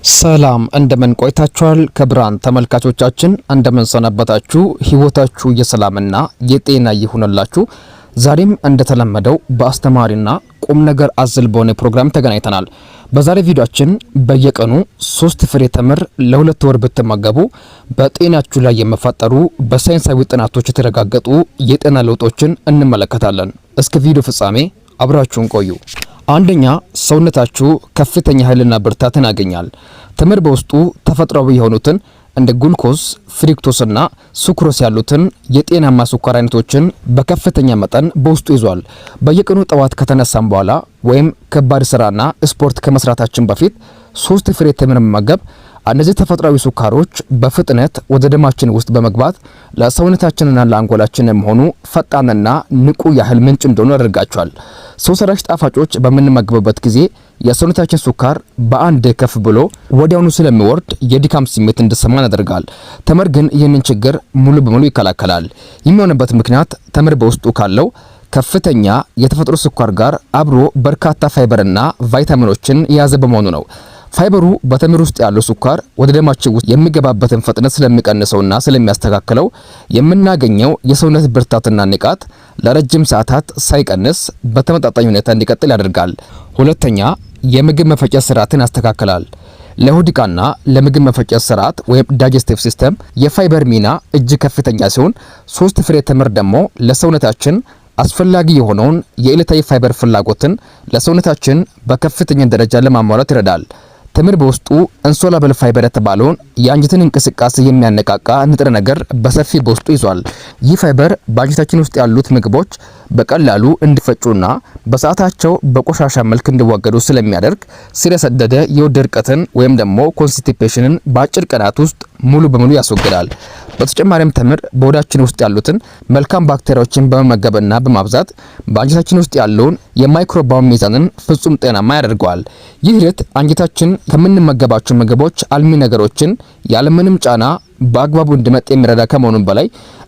ሰላም፣ እንደምን ቆይታችኋል? ክቡራን ተመልካቾቻችን፣ እንደምን ሰነበታችሁ? ህይወታችሁ የሰላምና የጤና ይሁንላችሁ። ዛሬም እንደተለመደው በአስተማሪና ቁም ነገር አዘል በሆነ ፕሮግራም ተገናኝተናል። በዛሬ ቪዲዮአችን በየቀኑ 3 ፍሬ ተምር ለ2 ወር ብትመገቡ በጤናችሁ ላይ የሚፈጠሩ በሳይንሳዊ ጥናቶች የተረጋገጡ የጤና ለውጦችን እንመለከታለን። እስከ ቪዲዮ ፍጻሜ አብራችሁን ቆዩ። አንደኛ፣ ሰውነታችሁ ከፍተኛ ኃይልና ብርታትን ያገኛል። ተምር በውስጡ ተፈጥሯዊ የሆኑትን እንደ ግሉኮስ፣ ፍሩክቶስና ሱክሮስ ያሉትን የጤናማ ስኳር አይነቶችን በከፍተኛ መጠን በውስጡ ይዟል። በየቀኑ ጠዋት ከተነሳን በኋላ ወይም ከባድ ስራና ስፖርት ከመስራታችን በፊት 3 ፍሬ ተምር መመገብ እነዚህ ተፈጥሯዊ ስኳሮች በፍጥነት ወደ ደማችን ውስጥ በመግባት ለሰውነታችንና ለአንጎላችን የሚሆኑ ፈጣንና ንቁ የኃይል ምንጭ እንደሆኑ ያደርጋቸዋል። ሰው ሰራሽ ጣፋጮች በምንመገብበት ጊዜ የሰውነታችን ስኳር በአንድ ከፍ ብሎ ወዲያውኑ ስለሚወርድ የድካም ስሜት እንዲሰማን ያደርጋል። ተምር ግን ይህንን ችግር ሙሉ በሙሉ ይከላከላል። የሚሆንበት ምክንያት ተምር በውስጡ ካለው ከፍተኛ የተፈጥሮ ስኳር ጋር አብሮ በርካታ ፋይበርና ቫይታሚኖችን የያዘ በመሆኑ ነው። ፋይበሩ በተምር ውስጥ ያለው ስኳር ወደ ደማችን ውስጥ የሚገባበትን ፍጥነት ስለሚቀንሰውና ስለሚያስተካክለው የምናገኘው የሰውነት ብርታትና ንቃት ለረጅም ሰዓታት ሳይቀንስ በተመጣጣኝ ሁኔታ እንዲቀጥል ያደርጋል። ሁለተኛ፣ የምግብ መፈጨት ስርዓትን ያስተካክላል። ለሆድ ዕቃና ለምግብ መፈጨት ስርዓት ወይም digestive system የፋይበር ሚና እጅግ ከፍተኛ ሲሆን 3 ፍሬ ተምር ደግሞ ለሰውነታችን አስፈላጊ የሆነውን የዕለታዊ ፋይበር ፍላጎትን ለሰውነታችን በከፍተኛ ደረጃ ለማሟላት ይረዳል። ተምር በውስጡ insoluble fiber የተባለውን የአንጀትን እንቅስቃሴ የሚያነቃቃ ንጥረ ነገር በሰፊ በውስጡ ይዟል። ይህ ፋይበር በአንጀታችን ውስጥ ያሉት ምግቦች በቀላሉ እንዲፈጩና በሰዓታቸው በቆሻሻ መልክ እንዲወገዱ ስለሚያደርግ ስር የሰደደ የሆድ ድርቀትን ወይም ደግሞ constipation ን በአጭር ቀናት ውስጥ ሙሉ በሙሉ ያስወግዳል። በተጨማሪም ተምር በሆዳችን ውስጥ ያሉትን መልካም ባክቴሪያዎችን በመመገብና በማብዛት በአንጀታችን ውስጥ ያለውን የ microbiome ሚዛንን ፍጹም ጤናማ ያደርገዋል። ይህ ሂደት አንጀታችን ከምንመገባቸው ምግቦች አልሚ ነገሮችን ያለምንም ጫና በአግባቡ እንዲመጥ የሚረዳ ከመሆኑም በላይ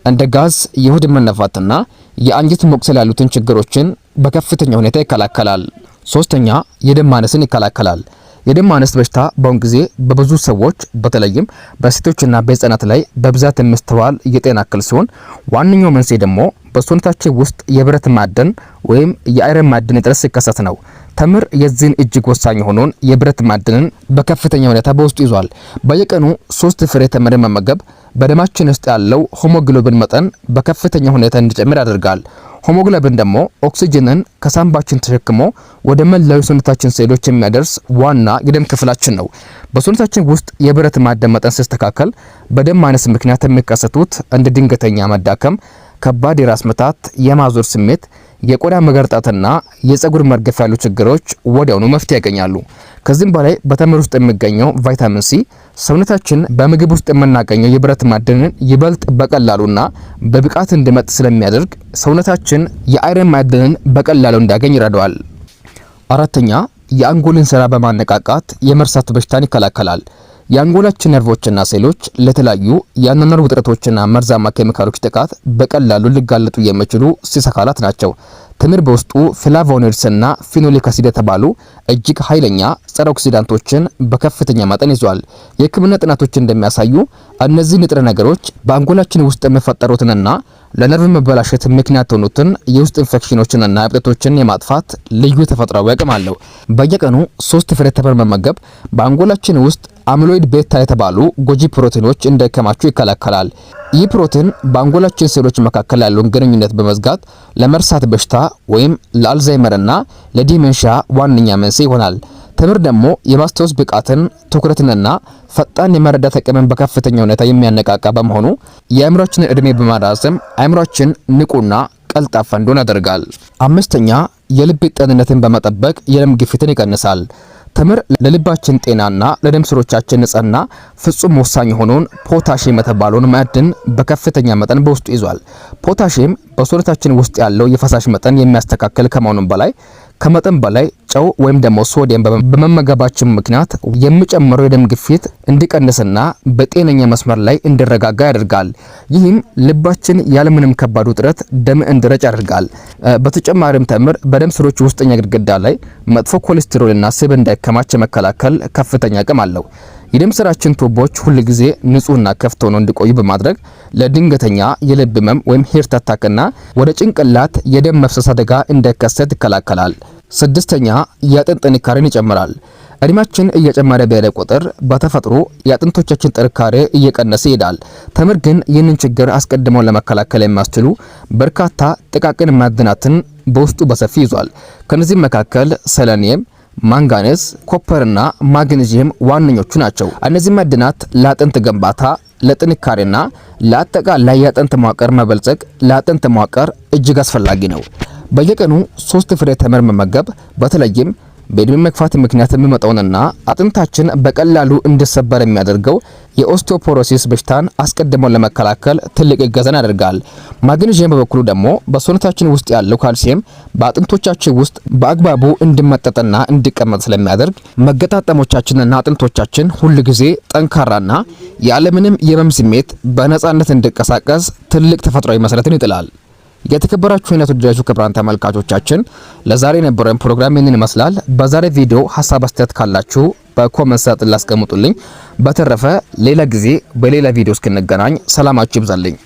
እንደ ጋዝ፣ የሆድ መነፋትና የአንጀት መቁሰል ያሉትን ችግሮችን በከፍተኛ ሁኔታ ይከላከላል። ሶስተኛ፣ የደም ማነስን ይከላከላል። የደም ማነስ በሽታ በአሁን ጊዜ በብዙ ሰዎች በተለይም በሴቶችና በህጻናት ላይ በብዛት የሚስተዋል የጤና እክል ሲሆን ዋነኛው መንስኤ ደግሞ በሰውነታችን ውስጥ የብረት ማዕድን ወይም የ iron ማዕድን እጥረት ሲከሰት ነው። ተምር የዚህን እጅግ ወሳኝ የሆነውን የብረት ማዕድንን በከፍተኛ ሁኔታ በውስጡ ይዟል። በየቀኑ 3 ፍሬ ተምር መመገብ በደማችን ውስጥ ያለው ሆሞግሎቢን መጠን በከፍተኛ ሁኔታ እንዲጨምር ያደርጋል። ሆሞግሎቢን ደግሞ ኦክሲጅንን ከሳምባችን ተሸክሞ ወደ መላው የሰውነታችን ሴሎች የሚያደርስ ዋና የደም ክፍላችን ነው። በሰውነታችን ውስጥ የብረት ማዕድን መጠን ሲስተካከል በደም ማነስ ምክንያት የሚከሰቱት እንደ ድንገተኛ መዳከም፣ ከባድ የራስ ምታት፣ የማዞር ስሜት፣ የቆዳ መገርጣትና የፀጉር መርገፍ ያሉ ችግሮች ወዲያውኑ መፍትሄ ያገኛሉ። ከዚህም በላይ በተምር ውስጥ የሚገኘው ቫይታሚን ሲ ሰውነታችን በምግብ ውስጥ የምናገኘው የብረት ማዕድንን ይበልጥ በቀላሉና በብቃት እንዲመጥ ስለሚያደርግ ሰውነታችን የ iron ማዕድንን በቀላሉ እንዲያገኝ ይረዳዋል። አራተኛ፣ የአንጎልን ስራ በማነቃቃት የመርሳት በሽታን ይከላከላል። የአንጎላችን ነርቮችና ሴሎች ለተለያዩ የአኗኗር ውጥረቶችና መርዛማ ኬሚካሎች ጥቃት በቀላሉ ሊጋለጡ የሚችሉ ስስ አካላት ናቸው። ተምር በውስጡ flavonoids ና phenolic acid የተባሉ እጅግ ኃይለኛ ጸረ ኦክሲዳንቶችን በከፍተኛ መጠን ይዟል። የሕክምና ጥናቶች እንደሚያሳዩ እነዚህ ንጥረ ነገሮች በአንጎላችን ውስጥ የሚፈጠሩትንና ለነርቭ መበላሸት ምክንያት የሆኑትን የውስጥ ኢንፌክሽኖችንና እብጠቶችን የማጥፋት ልዩ ተፈጥሯዊ አቅም አለው። በየቀኑ 3 ፍሬ ተምር መመገብ በአንጎላችን ውስጥ amyloid beta የተባሉ ጎጂ ፕሮቲኖች እንዳይከማቹ ይከላከላል። ይህ ፕሮቲን በአንጎላችን ሴሎች መካከል ያለውን ግንኙነት በመዝጋት ለመርሳት በሽታ ወይም ለአልዛይመርና ለ dementia ዋነኛ መንስኤ ይሆናል። ተምር ደግሞ የማስታወስ ብቃትን፣ ትኩረትንና ፈጣን የመረዳት አቅምን በከፍተኛ ሁኔታ የሚያነቃቃ በመሆኑ የአእምሯችንን እድሜ በማራዘም አእምሯችን ንቁና ቀልጣፋ እንዲሆን ያደርጋል። አምስተኛ፣ የልብ ጤንነትን በመጠበቅ የደም ግፊትን ይቀንሳል። ተምር ለልባችን ጤናና ለደም ስሮቻችን ንጽህና ፍጹም ወሳኝ የሆነውን ፖታሺየም የተባለውን ማዕድን በከፍተኛ መጠን በውስጡ ይዟል። ፖታሺየም በሰውነታችን ውስጥ ያለው የፈሳሽ መጠን የሚያስተካክል ከመሆኑም በላይ ከመጠን በላይ ጨው ወይም ደግሞ ሶዲየም በመመገባችን ምክንያት የሚጨምረው የደም ግፊት እንዲቀንስና በጤነኛ መስመር ላይ እንዲረጋጋ ያደርጋል። ይህም ልባችን ያለምንም ከባድ ውጥረት ደም እንዲረጭ ያደርጋል። በተጨማሪም ተምር በደም ስሮች ውስጠኛ ግድግዳ ላይ መጥፎ ኮሌስትሮልና ስብ እንዳይከማች የመከላከል ከፍተኛ አቅም አለው። የደም ስራችን ቱቦዎች ሁል ጊዜ ንጹህና ክፍት ሆነው እንዲቆዩ በማድረግ ለድንገተኛ የልብ ህመም ወይም heart attack ና ወደ ጭንቅላት የደም መፍሰስ አደጋ እንዳይከሰት ይከላከላል። ስድስተኛ፣ የአጥንት ጥንካሬን ይጨምራል። እድሜያችን እየጨመረ በሄደ ቁጥር በተፈጥሮ የአጥንቶቻችን ጥንካሬ እየቀነሰ ይሄዳል። ተምር ግን ይህንን ችግር አስቀድመው ለመከላከል የሚያስችሉ በርካታ ጥቃቅን ማዕድናትን በውስጡ በሰፊ ይዟል። ከነዚህም መካከል ሰለኒየም፣ ማንጋኔዝ፣ copper ና ማግኔዚየም ዋነኞቹ ናቸው። እነዚህ ማዕድናት ለአጥንት ግንባታ፣ ለጥንካሬና ለአጠቃላይ የአጥንት መዋቅር መበልጸግ ለአጥንት መዋቅር እጅግ አስፈላጊ ነው። በየቀኑ 3 ፍሬ ተምር መመገብ በተለይም በእድሜ መግፋት ምክንያት የሚመጣውንና አጥንታችን በቀላሉ እንዲሰበር የሚያደርገው የ osteoporosis በሽታን አስቀድሞ ለመከላከል ትልቅ እገዛን ያደርጋል። ማግኔዥየም በበኩሉ ደግሞ በሰውነታችን ውስጥ ያለው ካልሲየም በአጥንቶቻችን ውስጥ በአግባቡ እንዲመጠጥና እንዲቀመጥ ስለሚያደርግ መገጣጠሞቻችንና አጥንቶቻችን ሁል ጊዜ ጠንካራና ያለምንም የህመም ስሜት በነፃነት እንዲንቀሳቀስ ትልቅ ተፈጥሯዊ መሰረትን ይጥላል። የተከበራችሁ እና የተወደዳችሁ ክቡራን ተመልካቾቻችን፣ ለዛሬ የነበረን ፕሮግራም ይህንን ይመስላል። በዛሬ ቪዲዮ ሀሳብ አስተያየት ካላችሁ በ comment ሳጥን ላስቀምጡልኝ። በተረፈ ሌላ ጊዜ በሌላ ቪዲዮ እስክንገናኝ ሰላማችሁ ይብዛልኝ።